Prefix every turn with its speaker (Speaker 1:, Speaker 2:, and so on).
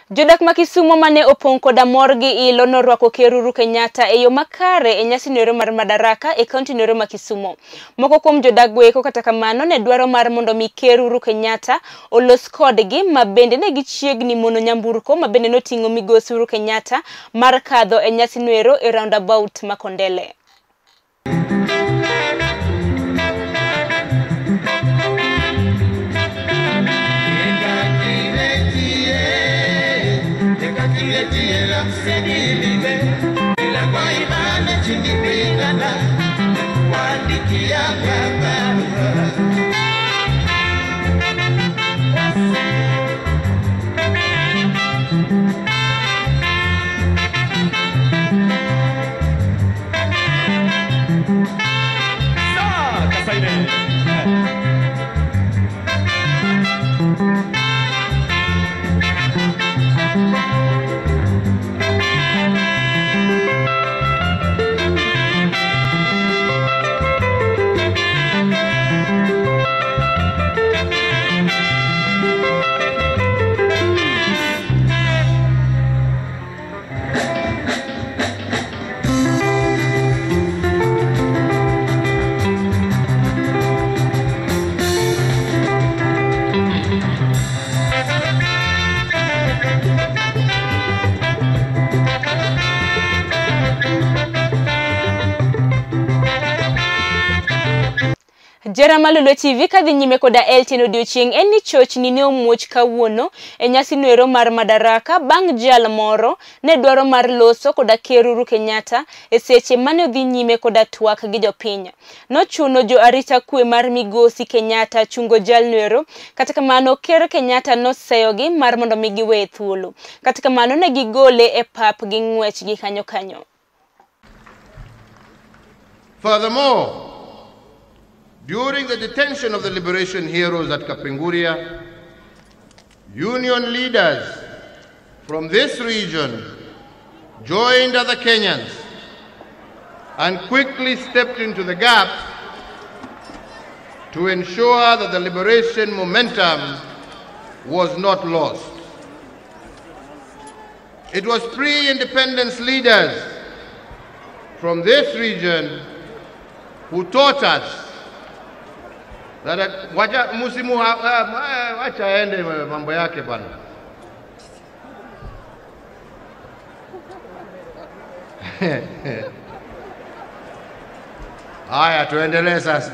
Speaker 1: Jodak ma Kisumo mane opong' koda mor gi ilo norwako Ker Uhuru Kenyatta e yo makare e nyasi noero mar Madaraka e kaunti noero ma Kisumo. Moko kuom jodak goeko kata kamano ne dwaro mar mondo mi Ker Uhuru Kenyatta olos kodgi, ma bende ne gichiegni mono nyamburko ma bende noting'o migosi Uhuru Kenyatta mar kadho e nyasi noero e roundabout ma Kondele. Jera Malolo TV kadhi nyime koda LTN odiochieng' en ni chochni ne omuoch kawuono e nyasi noero mar Madaraka bang' jal moro ne dwaro mar loso koda Ker Uhuru Kenyatta e seche mane odhi nyime koda twak gi jopiny. Nochuno jo arita kwe mar migosi Kenyatta chungo jal noero, kata kamano Ker Kenyatta noseyogi mar mondo mi giweye thuolo. Kata kamano ne gigole e pap gi ng'wech gi kanyo kanyo.
Speaker 2: Furthermore, during the detention of the liberation heroes at Kapenguria, union leaders from this region joined other Kenyans and quickly stepped into the gap to ensure that the liberation momentum was not lost. It was pre-independence leaders from this region who taught us that wacha musimu wacha aende mambo yake bwana. Haya, tuendelee sasa.